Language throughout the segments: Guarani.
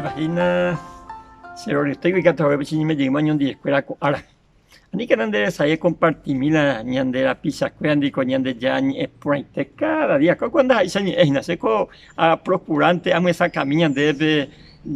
Mba'eichaitépa hína che roryetéigui ikatu haguépe che ñeime jeýma oñondive-kuéra ko ára. Aníkena nde resay ekompartimi la ñande rapichakuéra ndiko Ñandejára ñe'ẽ porãite káda día. Ko ndaha'éicha ñe'ẽ hína, che ko aprokuránte amyesakãmi ñandéve pe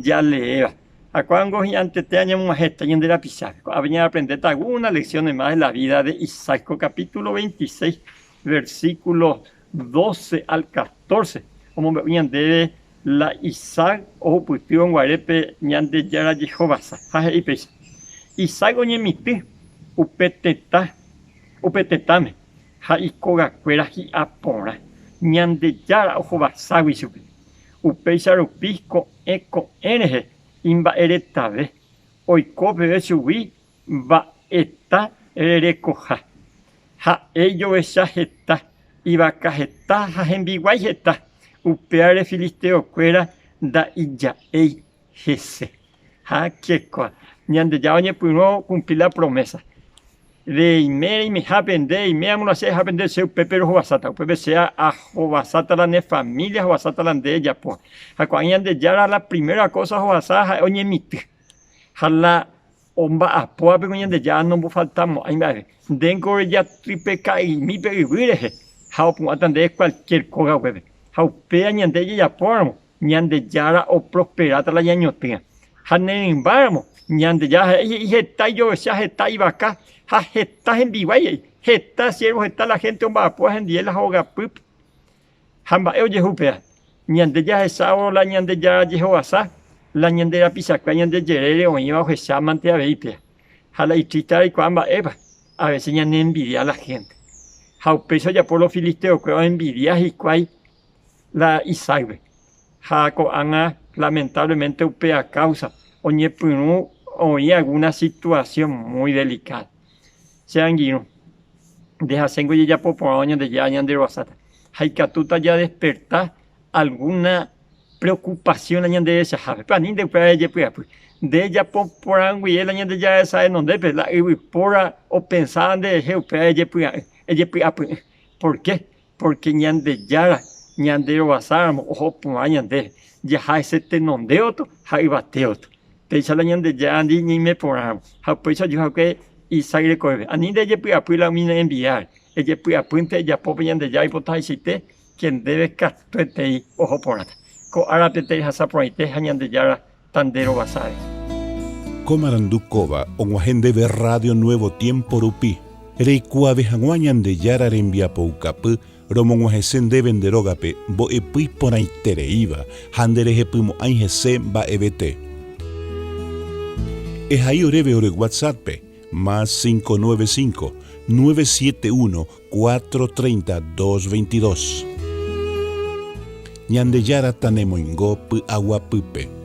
jaleéva. Ha ko'ág̃a hi'antete añemog̃uahẽta ñande rapichápe. Ko'ápe ñaaprendéta algúna lección más de la vida de Isaac ko capítulo 26, versículo 12 al 14, omombe'u ñandéve la Isaac ohupytývo guare pe Ñandejára jehovasa. Ha he'i péicha, Isaac oñemitỹ upe tetã upe tetãme ha ikogakuéra hi'a porã, Ñandejára ohovaságui chupe. Upéicha rupi ko'ẽ ko'ẽ rehe imba'eretave, oiko peve chugui mba'eta rerekoha. Ha'e ijovecha heta, ivaka heta ha hembiguái heta, upévare filisteokuéra nda'ija'éi hese. Ha kekua, Ñandejára oñepyrũ okumpli la promésa. Reime reimehápe nde, reime ramo la che ahápe nde, che upépe rohovasáta, upépe che ahovasáta la ne família, ahovasáta la nde ejapóva. Ha ko'ág̃a Ñandejára la primera kósa ohovasa ha'e oñemitỹ. Ha la Omba'apóvape ko Ñandejára nombofaltamo'ãi mba'eve. Ndéngo rejatypeka'ymi pe yvy rehe ha opu'ãta ndéve kualkiér kóga upépe. Ha upéva ñande jajapóramo, Ñandejára oprosperáta la ñañotỹa. Ha nerymbáramo, Ñandejára he'i he'i heta ijovecha, heta ivaka ha heta hembiguái he'i, heta siérvo, heta la hénte omba'apóva hendive la hogapýpe. Ha mba'e ojehu péva? Ñande jahechávo la Ñandejára jehovasa, la ñande rapichakuéra ñande jerére oĩva ohechámante avei péva. Ha la itrísta reikuaa mba'épa, a vése ñaneenvidia la hénte. Ha upéicha ojapo los filisteokuéra oenvidia hikuái la Isaácpe. Ha ko'ág̃a lamentablemente upéva káusa oñepyrũ oĩ algúna situasión muy delikáda. Che angirũ, nde ha chéngo jajapo porãvo Ñandejára ñanderovasáta ha ikatúta jadesperta algúna preokupasión la ñanderechahápe. Péro ani nde upéva rejepy'apy. Nde ejapo porã guive la Ñandejára resa renondépe, la yvypóra opensáva nderehe upéva ejepy'apy'ỹ. Por ke? Pórke Ñandejára ñanderovasáramo oho porã ñandéve, jaha hese tenondévoto ha yvatévoto. Péicha la Ñandejárandi ñaime porãramo. Ha upéicha oju hague Isaac rekovépe. Ani nde ejepy'apy la umi ne envidiáre, ejepy'apýnte ejapo pe Ñandejára oipotahaicháite ke ndéve katuetei oho porãta. Ko árape terehasa porãite ha Ñandejára tanderovasave. Ko marandu kóva og̃uahẽ ndéve Radio Nuevo Tiempo rupi. Reikuaave hag̃ua Ñandejára rembiapoukapy romog̃uahẽse ndéve nde rógape mbo'epy iporãitereíva ha nderehepymo'ãi hese mba'evete. Ehai oréve ore WhatsApp-pe, más 595 971 430 222. Ñandejára tanemoingo py'aguapýpe.